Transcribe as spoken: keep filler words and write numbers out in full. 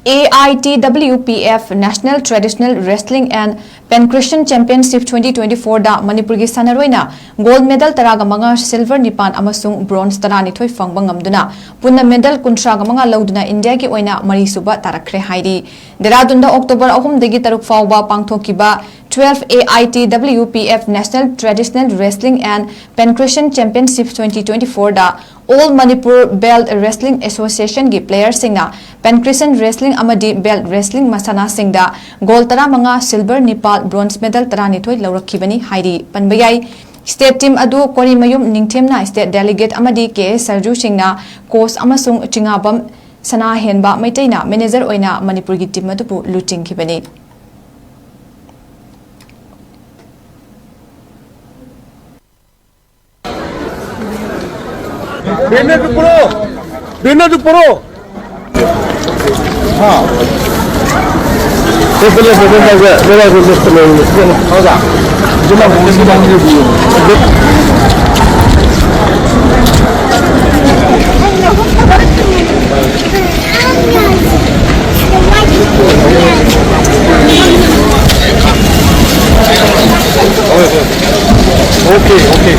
A I T W P F National Traditional Wrestling and Pancration Championship twenty twenty-four ꯗ ꯃꯅꯤꯄꯨꯔꯒꯤ ꯁꯥꯟꯅꯔꯣꯏꯅ gold medal ꯇꯔꯥꯒ ꯃꯉꯥ, silver ꯅꯤꯄꯥꯟ ꯑꯃꯁꯨꯡ bronze ꯇꯔꯥꯅꯤꯊꯣꯏ ꯐꯪꯕ ꯉꯝꯗꯨꯅ ꯄꯨꯟꯅ medal ꯀꯨꯟꯊ꯭ꯔꯥꯒ ꯃꯉꯥ ꯂꯧꯗꯨꯅ ꯏꯟꯗꯤꯌꯥꯒꯤ ꯑꯣꯏꯅ ꯃꯔꯤꯁꯨꯕ ꯇꯥꯔꯛꯈ꯭ꯔꯦ ꯍꯥꯏꯔꯤ꯫ ꯗꯦꯔꯥꯗꯨꯟꯗ October ꯑꯍꯨꯝꯗꯒꯤ ꯇꯔꯨꯛ ꯐꯥꯎꯕ ꯄꯥꯡꯊꯣꯛꯈꯤꯕ twelve A I T W P F National Traditional Wrestling and Pancration Championship twenty twenty-four the All Manipur Belt Wrestling Association ꯒꯤ player ꯁꯤꯡꯅ pancration wrestling ꯑꯃꯗꯤ belt wrestling ꯃꯁꯥꯟꯅꯁꯤꯡꯗ gold ꯇꯔꯥꯃꯉꯥ, silver ꯅꯤꯄꯥꯜ, bronze medal ꯇꯔꯥꯅꯤꯊꯣꯏ ꯂꯧꯔꯛꯈꯤꯕꯅꯤ ꯍꯥꯏꯔꯤ꯫ ꯄꯟꯕ ꯌꯥꯏ, state team ꯑꯗꯨ ꯀꯣꯔꯤꯃꯌꯨꯝ ꯅꯤꯡꯊꯦꯝꯅ state delegate ꯑꯃꯗꯤ K S ꯁꯔꯖꯨ ꯁꯤꯡꯅ coach ꯑꯃꯁꯨꯡ ꯆꯤꯉꯥꯕꯝ ꯁꯅꯥꯍꯦꯟꯕ ꯃꯩꯇꯩꯅ manager ꯑꯣꯏꯅ ꯃꯅꯤꯄꯨꯔꯒꯤ team ꯑꯗꯨꯕꯨ ꯂꯨꯆꯤꯡꯈꯤꯕꯅꯤ꯫ Banner पे पढ़ो, banner पे पढ़ो। हाँ। तो पहले से बंदा गया, मेरा को लिस्ट में, हौदा। जिला को लिस्ट में। Okay, okay.